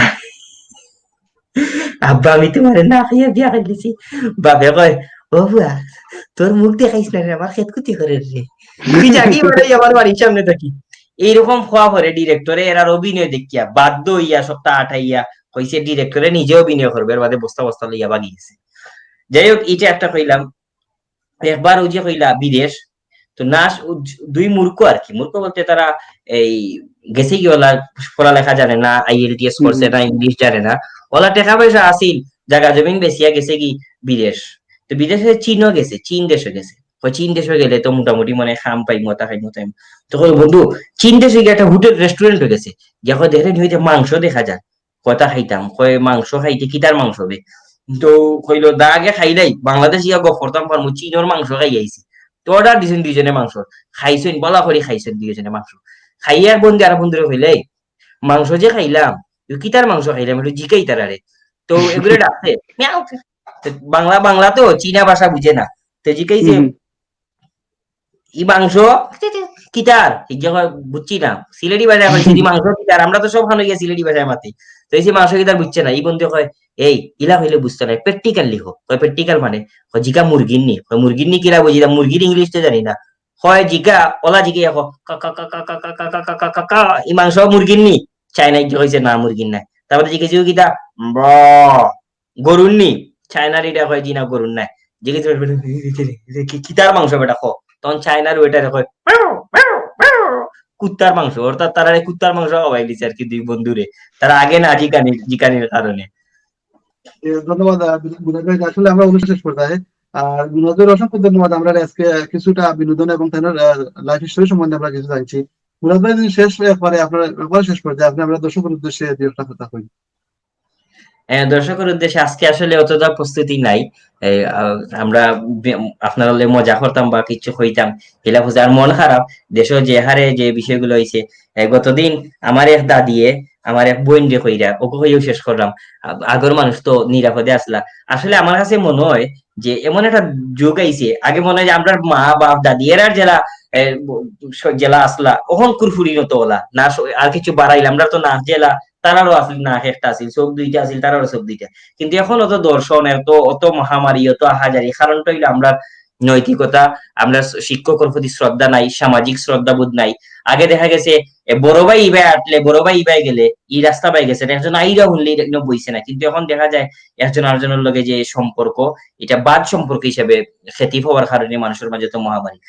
আব্বা, আমি তুমারে না কইয়া বিয়া করিলিছি।" বাপে কয়, "ও ফুয়া, তোর মুখ দেখাইস না রে, আমার খেত ক্ষতি করের রে। তুই যাগি বারই আমার বাড়ির সামনে থাকি।" এইরকম কওয়া পরে ডিরেক্টরে এরার অভিনয় দেখিয়া বাধ্য অইয়া সপ্তাহ আঠাইয়া কইছে, ডিরেক্টরে নিজে অভিনয় করবে, এর বাদে বস্তা বস্তা লইয়া ভাগি গেছে। যাই হোক, ইটা একটা কইলাম। একবার ওই যে কইলা বিদেশ, তো নাস-, দুই মূর্খ আর কি, মূর্খ বলতে তারা এই গেছে কি, ওলা পড়ালেখা জানে না, আইএলটিএস হুম, করছে হুম। না, ইংলিশ জানে না, ওলা টেকা পয়সা আছিল, জাগা জমিন বেচিয়া গেছে কি বিদেশ। তো বিদেশে চীনও গেছে, চীন দেশে গেছে। কয়, "চীন দেশে গেলে তো মোটামুটি মানে খাম পাইমু, তা খাইমু, তাইমু।" তো কয়, "বন্ধু, চীন দেশে গিয়া একটা হোটেল রেস্টুরেন্ট গেছে, গিয়া কয়, দেখে নি ওই যে মাংস দেখা যায়।" "কয়টা খাইতাম?" কয়, "মাংস খাইতে কিতার মাংস বে?" তো কইলো, "দা আগে খাইলাই, বাংলাদেশ ইয়া গফ করতাম পারমু, চীনর মাংস খাই আইছি।" তো অর্ডার দিছইন দুইজনে মাংস, খাইছইন, বালা করি খাইছইন দুইজনে মাংস। খাইয়া এক বন্ধু আর বন্ধুরে কইলে, "এই, মাংস যে খাইলাম, তো কিতার মাংস খাইলাম, একটু জিকাই তারারে।" তো এগুলো ডাকছে, মিয়াও। তো বাংলা, বাংলা তো চীনা ভাষা বুঝে না। তো জিকাইছে, হুম। "ই মাংস কিতার?" এই যে কয়, "বুঝছি না।" সিলেটি ভাষায় কয়, "ই মাংস কিতার?" আমরা তো সব খানো গিয়া সিলেটি ভাষায় মাতি। তো এই যে মাংস কিতার বুঝছে না, এই বন্ধু কয়, "এই, ইলা কইলে বুঝতো না, প্র্যাকটিক্যাল লিখো।" কয়, "প্র্যাকটিক্যাল মানে?" কয়, "জিকা মুরগির নি।" কয়, "মুরগির নি কিলা বুঝি, তা মুরগির ইংলিশ তো জানি না।" কয়, "জিকা, ওলা জিকা, কয়, কা, কা, কা, ই মাংস মুরগির নি?" চায়না কি কইছে, "না, মুরগির নায়।" তারপরে জিজ্ঞেস, "কিতা?" "ব, গরুর নি?" চায়নার এটা কয়, "জি না, গরুর নায়।" জিজ্ঞেস, "কি, কিতার মাংস বেটা, ক?" তখন চায়নার ওয়েটারে কয়, "মেও, মেও, মেও, কুত্তার মাংস।" অর্থাৎ তারা এই কুত্তার মাংস খাওয়াই দিছে আর কি দুই বন্ধুরে, তারা আগে না জিকানির, জিকানির কারণে। এ, ধন্যবাদ, আহ, বিনোদ ভাই। আসলে আমরা অনুষ্ঠান শেষ পর্যায়ে। আর বিনোদ ভাইর অসংখ্য ধন্যবাদ। আমরা আজকে কিছুটা বিনোদন এবং তার, আহ, লাইফ হিস্টরি সম্বন্ধে আমরা কিছু জানছি। বিনোদ ভাই, যদি শেষ একবারে আপনার, একবারে শেষ পর্যায়ে আপনি আমরা দর্শকের উদ্দেশ্যে দুই একটা কথা কইন। হ্যাঁ, দর্শকের উদ্দেশ্যে আজকে আসলে অতটা প্রস্তুতি নাই। এই, আহ, আমরা বে-, আপনারা লগে মজা করতাম বা কিছু কইতাম, হিলা বুঝে। আর মন খারাপ, দেশে যে হারে যে বিষয়গুলো হইছে। এ, গতদিন আমার এক দাদিয়ে, আমার এক বইনরে কইরা, ওকে কইয়াও শেষ করলাম। আ-, আগর মানুষ তো নিরাপদে আসলা। আসলে আমার কাছে মনে হয় যে এমন একটা যুগ আইছে, আগে মনে হয় যে আমরার মা, বাপ, দাদি এরার যেলা, এ, ব-, স-, যেলা আসলা, অখন কুরফুরি মতো ওলা, না স-, আর কিছু বাড়াইল, আমরা তো না যেলা, তারারও আছিল না, একটা আছিল, চোখ দুইটা আছিল, তারারও চোখ দুইটা। কিন্তু এখন অত দর্শন, এত, অত মহামারী, অত আহাজারি, কারণটা হইলো আমরা নৈতিকতা, আমরা শিক্ষকর প্রতি শ্রদ্ধা নাই, সামাজিক শ্রদ্ধাবোধ নাই। আগে দেখা গেছে, এ, বড় ভাই ইবায় আটলে, বড় ভাই ইবায় গেলে, ই রাস্তা বায় গেছে, একজন আইরা হুনলে ইনো বইছে না। কিন্তু এখন দেখা যায় একজন আরেকজনের লগে যে সম্পর্ক, এটা বাদ সম্পর্ক হিসাবে খ্যাতি হওয়ার কারণে মানুষের মাঝে তো মহামারী।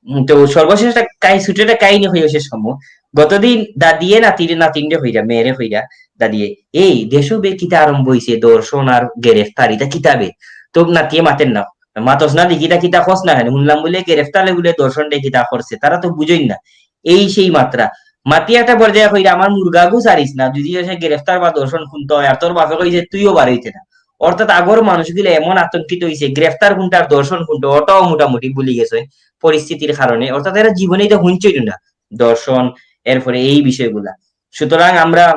উম, তো সর্বশেষ একটা কাহি-, ছোট একটা কাহিনী হয়ে শেষ হবো। গতদিন দাদিয়ে নাতিরে, নাতিনরে কইরা, মেয়েরে কইরা, দাদিয়ে, "এই দেশো বে কিতা আরম্ভ হইছে, দর্শন আর গ্রেফতার, ইতা কিতা বে?" তো নাতিয়ে মাতের না, "মাতস না দেখি, ইতা কিতা কস না কেনে? হুনলাম বুলে গ্রেফতারে বুলে দর্শন দে কিতা করছে, তারা তো বুঝইন না।" এই সেই মাতরা। মাতি একটা পর্যায়ে কইরা, "আমার মুরগাগু ছাড়িস না, যদি সে গ্রেফতার বা দর্শন হুনতে হয়, আর তোর বাপে কইছে তুইও বার হইতে না।" অর্থাৎ আগর মানুষগুলো এমন আতঙ্কিত হইছে, গ্রেফতার কোনটা আর দর্শন কোনটা, ওটাও মোটামুটি ভুলি গেছে পরিস্থিতির কারণে। অর্থাৎ এরা জীবনে এটা হুনছইন না, দর্শন, এরপরে এই বিষয়গুলা। সুতরাং আমরা,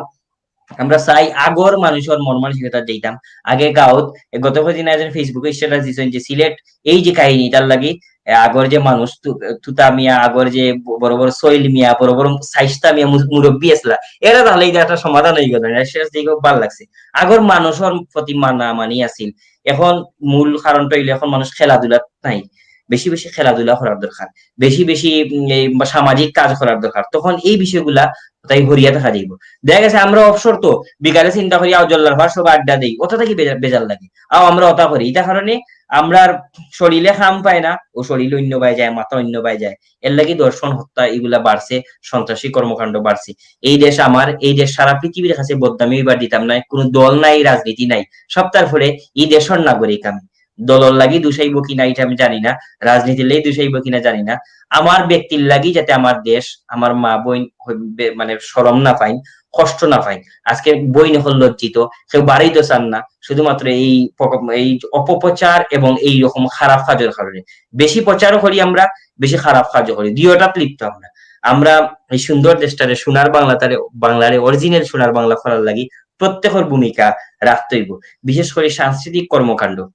আমরা চাই আগর মানুষের মন মানসিকতা যেতাম। আগে গাঁওত, এ, গত কদিন একজন Facebook-এ স্ট্যাটাস দিছেন যে সিলেট এই যে কাহিনী, এটার লাগি, এ, আগর যে মানুষ তু-, তুতা মিয়া, আগর যে ব-, বড় বড় সইল মিয়া, বড় বড় সাইস্তা মিয়া মু-, মুরব্বী আসলা, এরা তাহলে এটা একটা সমাধান হয়ে গেল। এরা শেষ দিকে খুব ভালো লাগছে। আগর মানুষের প্রতি মানা মানি আছিল। এখন মূল কারণটা হইলো এখন মানুষ খেলাধুলা নাই, বেশি বেশি খেলাধুলা করার দরকার, বেশি বেশি, উম, এই বা সামাজিক কাজ করার দরকার। তখন এই বিষয়গুলা তাই হরিয়া দেখা যাইব। দেখা গেছে আমরা অবসর তো বিকালে চিন্তা করি, "আও জল্লার ভার সব আড্ডা দেই", ওটা থাকি বেজার, বেজার লাগে। আও আমরা ওটা করি, এটা কারণে আমরার শরীরে কাম পায় না, ও শরীর অন্য বায় যায়, মাথা অন্য বায় যায়। এর লাগি ধর্ষণ, হত্যা এগুলা বাড়ছে, সন্ত্রাসী কর্মকাণ্ড বাড়ছে। এই দেশ আমার, এই দেশ সারা পৃথিবীর কাছে বদনামি এবার দিতাম না। কোনো দল নাই, রাজনীতি নাই, সবতার ফলে এই দেশের নাগরিক আমি। দলর লাগি দুষাইব কিনা এটা আমি জানি না, রাজনীতির লাগি দুষাইব কিনা জানি না। আমার ব্যক্তির লাগি যাতে আমার দেশ, আমার মা বোন হইবে, মানে শরম না পাইন, কষ্ট না পাইন। আজকে বইন এখন লজ্জিত, কেউ বাড়াইতে চান না, শুধুমাত্র এই পক-, এই অপপ্রচার এবং এই রকম খারাপ কাজের কারণে। বেশি প্রচারও করি আমরা, বেশি খারাপ কাজও করি, দুইটাত লিপ্ত আমরা। আমরা এই সুন্দর দেশটারে, সোনার বাংলাটারে, বাংলারে অরিজিনাল সোনার বাংলা করার লাগি প্রত্যেকের ভূমিকা রাখতে হইব। বিশেষ করে সাংস্কৃতিক কর্মকাণ্ড,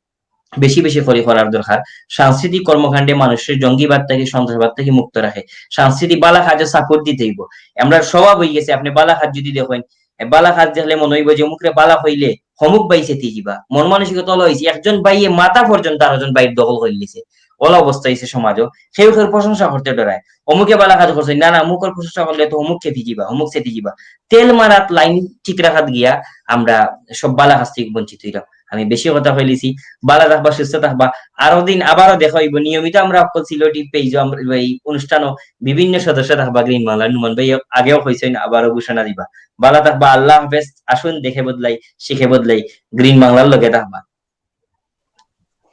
বেশি বেশি করি করার দরকার। সাংস্কৃতিক কর্মকাণ্ডে মানুষরে জঙ্গিবাদ থাকি, সন্ত্রাসবাদ থাকি মুক্ত রাখে। সাংস্কৃতিক বালা কাজে সাপোর্ট দিতে অইবো। আমরা স্বভাব অই গেছে, আপনে বালা কাজ যদি দেখইন, এ, বালা কাজ দেখলে মনো অইবো যে অমুকরে বালা কইলে হমুক ভাই চেতি যিবা। মন মানসিকতা অলা অইছে, একজন ভাইয়ে মাথা পর্যন্ত আরোজন ভাইর দখল করিলিছে। অলা অবস্থা অইছে সমাজও। কেউ কেউর প্রশংসা করতে ডরায়। অমুকে বালা কাজ করছে, না, না, অমুকর প্রশংসা করলে তো হমুক চেতি যিবা, হমুক চেতি যিবা। তেল মারাত লাইন ঠিক রাখাত গিয়া আমরা সব বালা কাজ থাকি বঞ্চিত অইলাম। আমি বেশি কথা কইলিছি। বালা থাকবা, সুস্থ থাকবা। আরো দিন আবারও দেখা অইবো। নিয়মিত আমরা অকল সিলেটি পেজও আমরা এই অনুষ্ঠানও বিভিন্ন সদস্য থাকবা। গ্রিন বাংলার নুমান ভাই আগেও কইছইন, আবারও ঘোষণা দিবা। বালা থাকবা, আল্লাহ হাফেজ। আসুন দেখে বদলাই, শিখে বদলাই, গ্রিন বাংলার লগে থাকবা।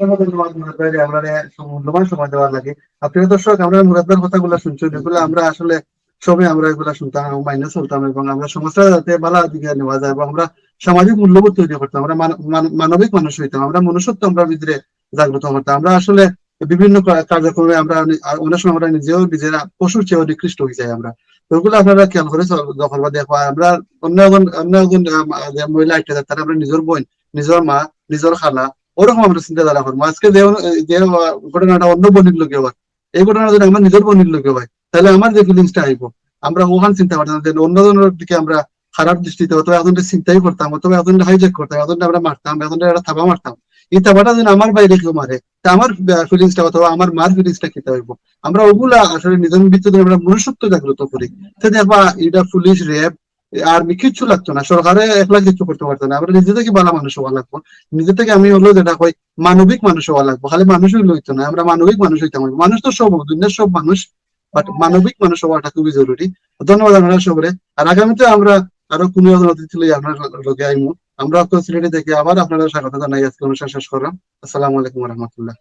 ধন্যবাদ মুরাদ ভাই, আমরারে মূল্যবান সময় দেওয়ার লাগি। আর প্রিয় দর্শক, আমরা মুরাদ ভাইর কথাগুলা শুনছি, যেগুলা আমরা আসলে সবে আমরা এগুলা শুনতাম এবং মাইনা চলতাম এবং আমরা সমাজটা যাতে বালা দিকে নেওয়া যায় এবং আমরা সামাজিক মূল্যবোধ তৈরি করতাম, আমরা মান-, মান-, মানবিক মানুষ অইতাম, আমরা মনুষ্যত্ব আমরা ভিতরে জাগ্রত করতাম। আমরা আসলে বিভিন্ন কা-, কার্যক্রমে আমরা অনে-, আর অনেক সময় আমরা নিজেও নিজেরা পশুর চেয়েও নিকৃষ্ট অই যাই আমরা। তো ওগুলো আপনারা খেয়াল করে চল-, যখন বা দেখবা, আমরা অন্য একজন, অন্য একজন, আম, যে মহিলা আইতে যায়, তারা আমরা নিজের বোন, নিজের মা, নিজের খালা, ওরকম আমরা চিন্তাধারা করবো। আজকে যে, যে ঘটনাটা অন্য বোনের লগে হয়, এই ঘটনা যদি আমার নিজের বোনের লগে হয়, তাহলে আমার যে ফিলিংসটা আইবো, আমরা ওখান চিন্তা করতাম যে অন্য জনের দিকে আমরা খারাপ দৃষ্টিতে অথবা একজনকে চিন্তাই করতাম, অথবা একজনকে হাইজ্যাক করতাম, একজনকে আমরা মারতাম, একজনকে একটা থাবা মারতাম। এই থাবাটা যদি আমার বাইরে কেউ মারে, তা আমার ফিলিংসটা অথবা আমার মার ফিলিংসটা কিতা অইবো? আমরা ওগুলা আসলে নিজের ভিতরে আমরা মনুষ্যত্ব জাগ্রত করি। তো দেখবা, এটা পুলিশ, র‍্যাব, আর্মি কিচ্ছু লাগতো না, সরকারে একলা কিচ্ছু করতে পারতো না। আমরা নিজে থাকি বালা মানুষ হওয়া লাগবো। নিজে থাকি আমি হলো যেটা কই, মানবিক মানুষ হওয়া লাগবো। খালি মানুষ অইলে অইতো না, আমরা মানবিক মানুষ অইতাম অইবো। মানুষ তো সব, দুনিয়ার সব মানুষ, বাট মানবিক মানুষ হওয়াটা খুবই জরুরি। ধন্যবাদ আপনারা সবরে। আর আগামীতে আমরা আরো কোনো একজন অতিথি লই আপনার লগে আইমু। আমরা তো সিলেটি থাকি আবার আপনারা স্বাগত জানাই। আজকে অনুষ্ঠান শেষ করলাম। আসসালামু আলাইকুম রহমতুল্লাহ।